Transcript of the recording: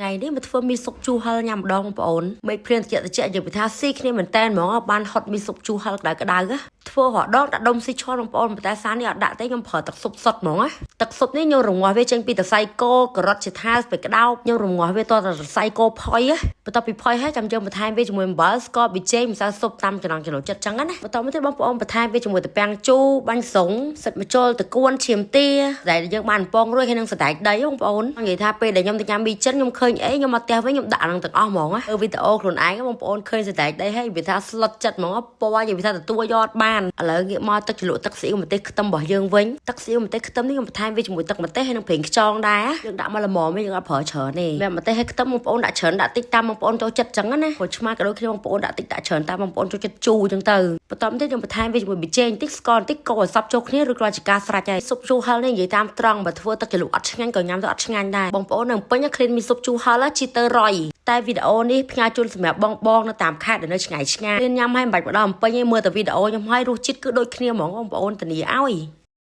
ថ្ងៃនេះមកធ្វើមីស៊ុបជូរហឹរញ៉ាំម្ដងបងប្អូនមេឃភ្លៀងត្រជាក់ត្រជាក់និយាយពីថាស៊ីគ្នាមែនតែនហ្មងបានហត់មីស៊ុបជូរហឹរក្តៅក្តៅណាធ្វើរដងដាក់ដុំស៊ីឆនបងប្អូនប៉ុន្តែសារនេះអត់ដាក់ទេខ្ញុំប្រើទឹកស៊ុបសុតហ្មងណាទឹកស៊ុបនេះខ្ញុំរងាស់វាចេញពីសរសៃគោការ៉ុតជាថាស្ពៃក្តោបខ្ញុំរងាស់វាតតែសរសៃគោផុយណាបន្ទាប់ពីផុយហើយចាំយើងបន្ថែមវាជាមួយអំបិលស្ករប៊ីចេងម្សៅស៊ុបតាមចំណង់ចំណូលចិត្តចឹងណាបន្តមកទៀតបងប្អូនបន្ថែមវាជាមួយត្រពាំងជូរបាញ់ស្រុងសិតម្ជុលតកួនឈាមទាដែលយើងបានពងរួចហើយនឹងសណ្តែកដីបងប្អូននិយាយថាពេលដែលខ្ញុំទៅញ៉ាំមីចិនខ្ញុំឃើញអីខ្ញុំមកផ្ទះវិញខ្ញុំដាក់ហ្នឹងទាំងអស់ហ្មងណាវីដេអូខ្លួនឯងបងប្អូនឃើញសណ្តែកដីហើយវាថាស្លុតចិត្តហ្មងពណ៌និយាយថាទទួលយកអត់បានឥឡូវងាកមកទឹកជ្រលក់ទឹកស៊ីអ៊ូម្ទេសខ្ទឹមរបស់យើងវិញទឹកស៊ីអ៊ូម្ទេសខ្ទឹមនេះខ្ញុំបន្ថែមវាជាមួយទឹកម្ទេសហើយនឹងប្រេងខ្យងដែរយើងដាក់មកល្មមយើងអត់ប្រើច្រើនទេវាម្ទេសហើយខ្ទឹមបងប្អូនដាក់ច្រើនដាក់តិចតាមបងប្អូនចូលចិត្តចឹងណាព្រោះឆ្មាក៏ដូចគ្នាបងប្អូនដាក់តិចដាក់ច្រើនតាមបងប្អូនចូលចិត្តជូរចឹងទៅបន្តមកទៀតយើងបន្ថែមវាជាមួយប៊ីចេងតិចស្ករតិចកូរឲ្យសព្វចូលគ្នាឬក៏ជាការស្រេចហើយស៊ុបជូរហឹរនេះនិយាយតាមត្រង់បើធ្វើទឹកជ្រលក់អត់ឆ្ងាញ់ក៏ញ៉ាំទៅអត់ឆ្ងាញ់ដែរបងប្អូននៅពេញឃ្លានមីស៊ុបជូរហឹរជីទៅរយតែវីដេអូនេះផ្ញើជូនសម្រាប់បងបងនៅតាមខេត្តដែលនៅឆ្ងាយឆ្ងាយរៀនញ៉ាំឲ្យមិនបាច់មកដល់អំពេញឯងមើលតែវីដេអូខ្ញុំឲ្យរសជាតិគឺដូចគ្នាហ្មងបងប្អូនធានាឲ្យ។